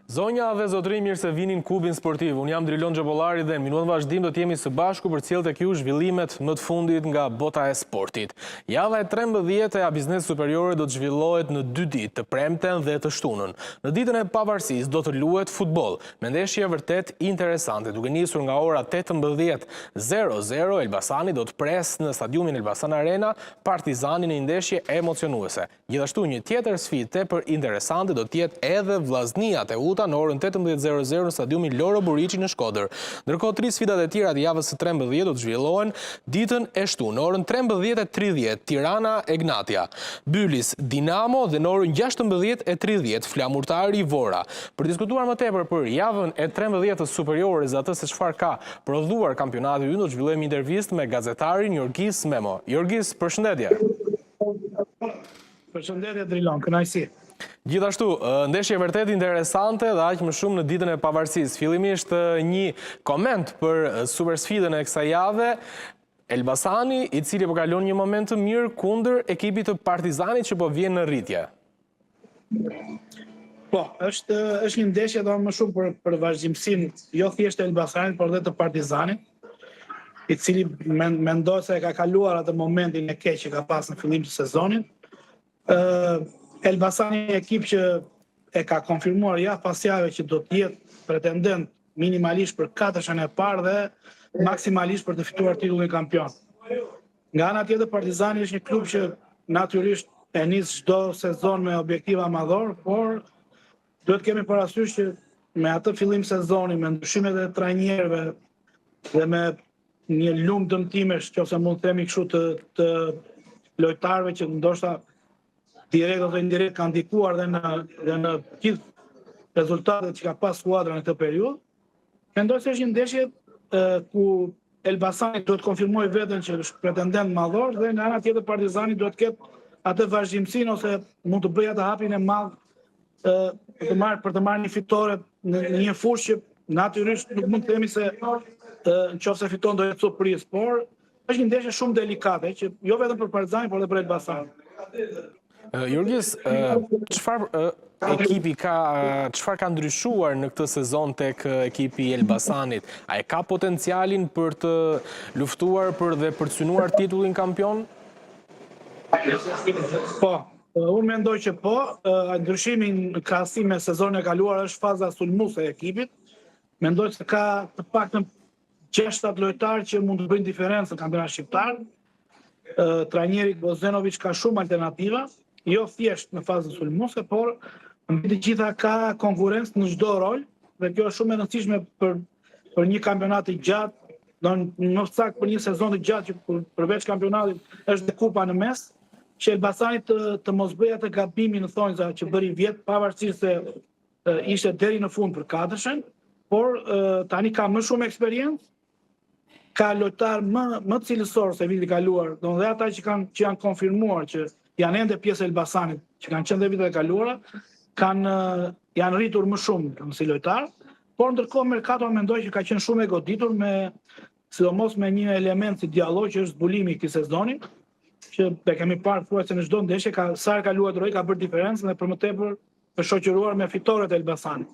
Zonja dhe zotërinj mirë se vini në Klubin Sportiv. Unë jam Drilon Xhabollari dhe në minutat në vazhdim do të jemi së bashku për të sjellë tek ju zhvillimet më të fundit nga bota e sportit. Java e 13 e A Biznes Superiore do të zhvillohet në dy ditë, të premten dhe të shtunën. Në ditën e pavarësisë do të luhet futboll, me ndeshje vërtet interesante, duke nisur nga ora 18:00 Elbasani do të presë në stadiumin Elbasan Arena Partizanin në një ndeshje emocionuese. Gjithashtu një tjetër sfidë tepër interesante do të jetë edhe Vllaznia Teuta në orën 18:00 në stadiumin Loro Boriçi në Shkodër. Ndërkohë tri sfidat e tjera të javës së 13 do të zhvillohen ditën e shtunë në orën 13:30 Tirana Egnatia, Bylis Dinamo dhe në orën 16:30 Flamurtari Vora. Për të diskutuar më tepër për javën e 13 të Superiores dhe atë se çfarë ka prodhuar kampionati ynë do të zhvillojmë intervistë me gazetarin Jorgis Memo. Jorgis, përshëndetje. Përshëndetje Drilon, kënaqësi. Gjithashtu, ndeshje vërtet interesante dhe aq më shumë në ditën e pavarësisë. Fillimisht një koment për super sfidën e kësaj jave. Elbasani, i cili po kalon një moment të mirë kundër ekipit të Partizanit që po vjen në rritje. Po, është është një ndeshje do më shumë për për vazhdimësinë, jo thjesht të Elbasanit, por edhe të Partizanit, i cili mendoj se e ka kaluar atë momentin e keq që ka pas në fillim të sezonit. Ë Elbasani një ekip që e ka konfirmuar javë pas jave që do të jetë pretendent minimalisht për katërshen e parë dhe maksimalisht për të fituar titullin kampion. Nga ana tjetër Partizani është një klub që natyrisht e nis çdo sezon me objektiva madhor, por duhet të kemi parasysh që me atë fillim sezoni, me ndryshimet e trajnerëve dhe me një lumë dëmtimesh, qoftë mund të themi kështu të të lojtarëve që ndoshta direkt ose indirekt kanë ndikuar dhe në dhe në gjithë rezultatet që ka pas skuadra në këtë periudhë. Mendoj se është një ndeshje ku Elbasani duhet të konfirmojë veten që është pretendent madhor dhe nga ana tjetër Partizani duhet të ketë atë vazhdimësinë ose mund të bëjë atë hapin e madh për të marrë për të marrë një fitore në, në një fushë që natyrisht nuk mund të themi se në qoftë se fiton do jetë surprizë, por është një ndeshje shumë delikate që jo vetëm për Partizanin, por edhe për Elbasanin. Jurgis, çfarë ekipi ka, çfarë ka ndryshuar në këtë sezon tek ekipi i Elbasanit? A e ka potencialin për të luftuar për dhe për të synuar titullin kampion? Po, unë mendoj që po, ndryshimi në krahasim me sezonin e kaluar është faza sulmuese e ekipit. Mendoj se ka të paktën 6-7 lojtarë që mund të bëjnë diferencë në kampionatin shqiptar. Trajneri Gvozdenovic ka shumë alternativa, jo thjesht në fazën sulmuese, por mbi të gjitha ka konkurrencë në çdo rol dhe kjo është shumë e rëndësishme për për një kampionat të gjatë, do më saktë për një sezon të gjatë që përveç kampionatit është dhe kupa në mes, që Elbasani të të mos bëjë atë gabimin në thonjza që bëri vjet, pavarësisht se ishte deri në fund për katërshen, por tani ka më shumë eksperiencë, ka lojtarë më më cilësorë se viti i kaluar, do dhe ata që kanë që janë konfirmuar që janë ende pjesë e Elbasanit, që kanë qenë dhe vitet e kaluara, kanë janë rritur më shumë si lojtarë, por ndërkohë merkato mendoj që ka qenë shumë e goditur me sidomos me një element si Diallo që është zbulimi i këtij sezoni, që e kemi parë thuajse në çdo ndeshje ka sa herë ka luajtur ai ka bërë diferencën dhe për më tepër është shoqëruar me fitoret e Elbasanit.